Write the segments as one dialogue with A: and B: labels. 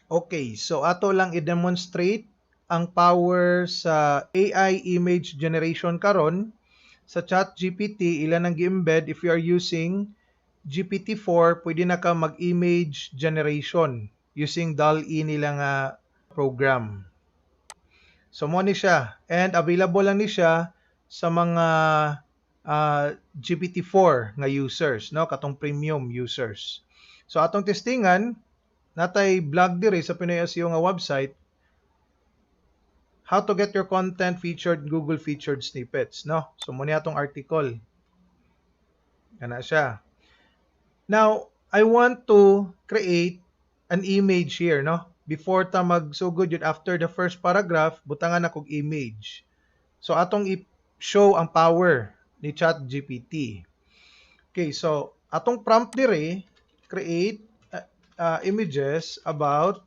A: Okay, so ato lang i-demonstrate ang power sa AI image generation karon sa ChatGPT, ila nang gi-embed. If you are using GPT-4, pwede na ka mag-image generation using DALL-E nila nga program. So mo ni siya, and available lang ni siya sa mga GPT-4 nga users, no, katong premium users. So atong testingan, natay blog diri sa Pinoy SEO nga website, how to get your content featured in Google featured snippets, no? So mo ni atong article. Kana siya. Now, I want to create an image here, no? Before ta magsugod yun, after the first paragraph, butangan akong image. So atong i-show ang power ni ChatGPT. Okay, so atong prompt dire, create images about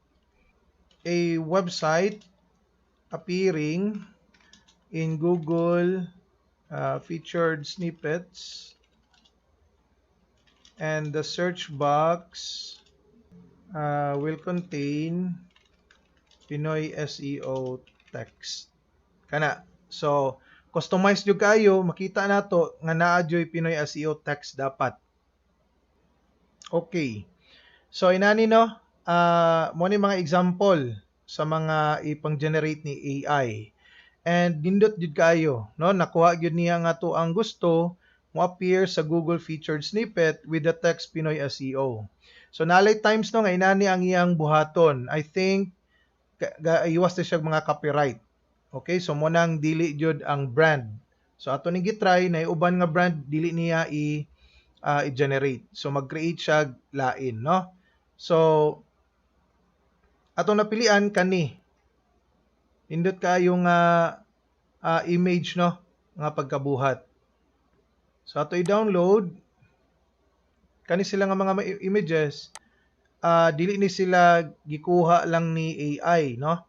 A: a website appearing in Google featured snippets and the search box will contain Pinoy SEO text. Kana. So, customize jud kayo, makita nato nga naa joy Pinoy SEO text dapat. Okay. So, inani, no, mo ni mga example sa mga ipang-generate ni AI. And nindot jud kayo, no? Nakuha gyud niya nga to ang gusto mo appear sa Google featured snippet with the text Pinoy SEO. So nalay times, no, nga inani ang iyang buhaton. I think iwas na siya mga copyright. Okay, so mo nang dili jud ang brand. So ato ning gitry na uban nga brand, dili niya i i-generate. So mag-create siya lain, no? So atong napilian kani. Nindot kaayo nga image, no, nga pagkabuhat. So ato i-download kani sila nga mga images, dili ni sila gikuha lang ni AI, no?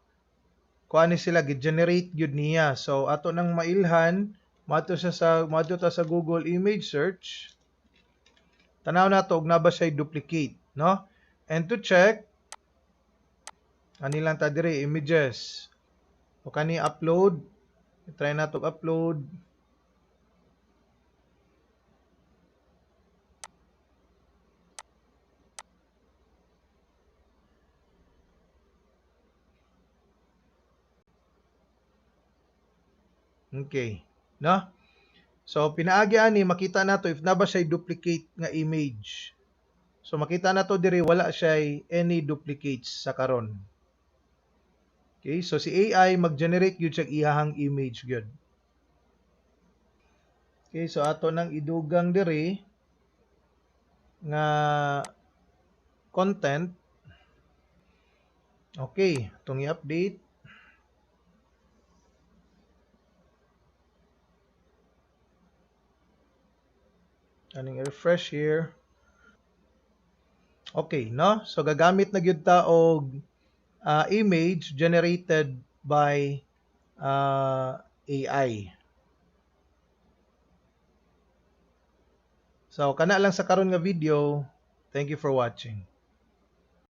A: Kuha ni sila, gi-generate gyud niya. So ato nang mailhan, moadto ta sa Google image search. Tanaw nato og naa ba siya duplicate, no? And to check, ani lang ta diri, images. O kani upload, try nato upload. Okay, no? So pinaagi ani makita nato if naa ba siya duplicate nga image. So makita nato diri, wala siya any duplicates sa karon. Okay, so si AI mag-generate gyud siya iyahang image gyud. Okay, so ato nang idugang diri nga content. Okay, atong i-update. Aning refresh here. Okay, no? So gagamit na gyud ta og image generated by AI. So kana lang sa karon nga video. Thank you for watching.